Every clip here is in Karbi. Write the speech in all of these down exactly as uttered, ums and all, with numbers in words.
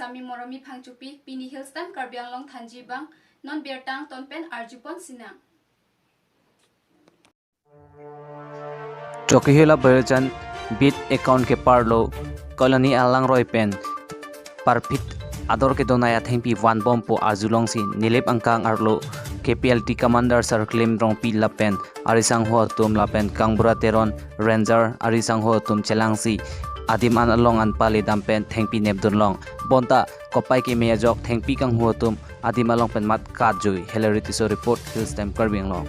Ami Moromi Phangchopi, pini Hills Time Karbi Anglong thanji abang, non birta angton pen arjupon sinang. Chokihola Bayojan beat account keparlo Colony Alangroi pen parphit ador kedonai athengpi vanbom pu arjulongsi Nilip Angkang arlo K P L T commander Sir Klim Rongpi lapen arisangho atum lapen Kangbura Teron Ranger arisangho atum chelangsi adim an along an pale dam pen thengpi nepdunlong. Bonta kopai keme ajok thengpi kanghu atum adim along pen mat katjui. Hilary Tisso report, Hills Time Karbi Anglong.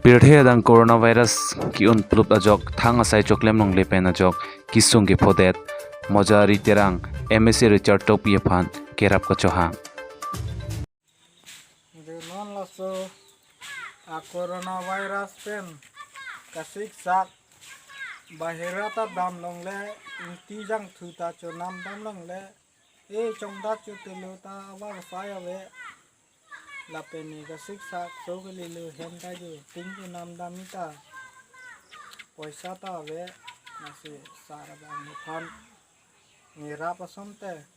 Pirthe adang coronavirus ki-un plup ajok thang asai choklem longle pen ajok kisung kephodet Mojari Terang M A C Richard Tokbi aphan kerap kachohang. Dei non laso a coronavirus pen kasiksak bahira ta dam longle, ingti jangthu ta chonam dam longle, e chongda chotelo ta abar sai ave. Lapen ne kasiksak so kelilo hem ta jo ting chonam dam ta poisa ta ave, lasi sar abang nephan nirap asonte.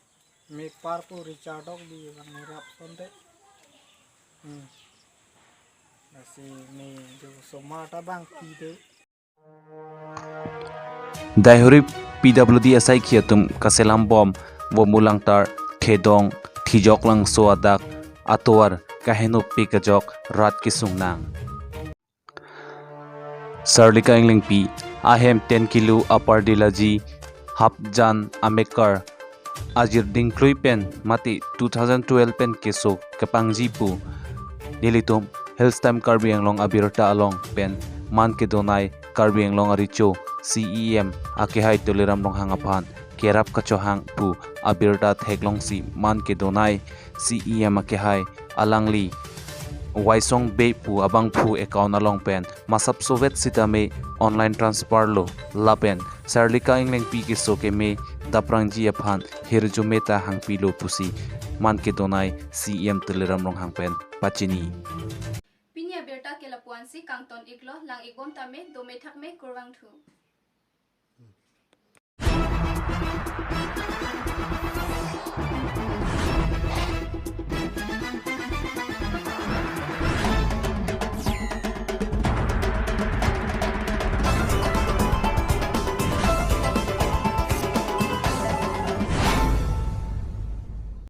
Mepar pu Richard Tokbi abang nirap asonte. Hmm. Lasi ne jo somar ta bang pide. Daihuri P W D asaikhi atum kaselam bom, Vomulangtar, Khedong, Thijok Langso adak, atovar kahenopik ajok rat kesung nang. Sarlika Englengpi, ahem ten kilo, Upper Dilaji, Hapjan Amekar, ajir dingklui pen mate two thousand twelve pen keso kepangji pu nelitum Hills Time Karbi Anglong abirta along pen man kedonai Karbi Anglong arecho C E M akehai Tuliram Ronghang aphan kerap kachohang pu abirta theklongsi man kedonai C E M akehai alangli Waisong Bey pu abangphu account along pen masap sovet sitame online transfer lo lapen Sarlika Englengpi keso keme daprangji aphan hirjume ta hangpilo pusi man kedonai C E M Tuliram Ronghang pen pachini. Pini abirta ke lapu-ansi, kangton iklo, lang ikbom tame, dome thakme, kurvangthu.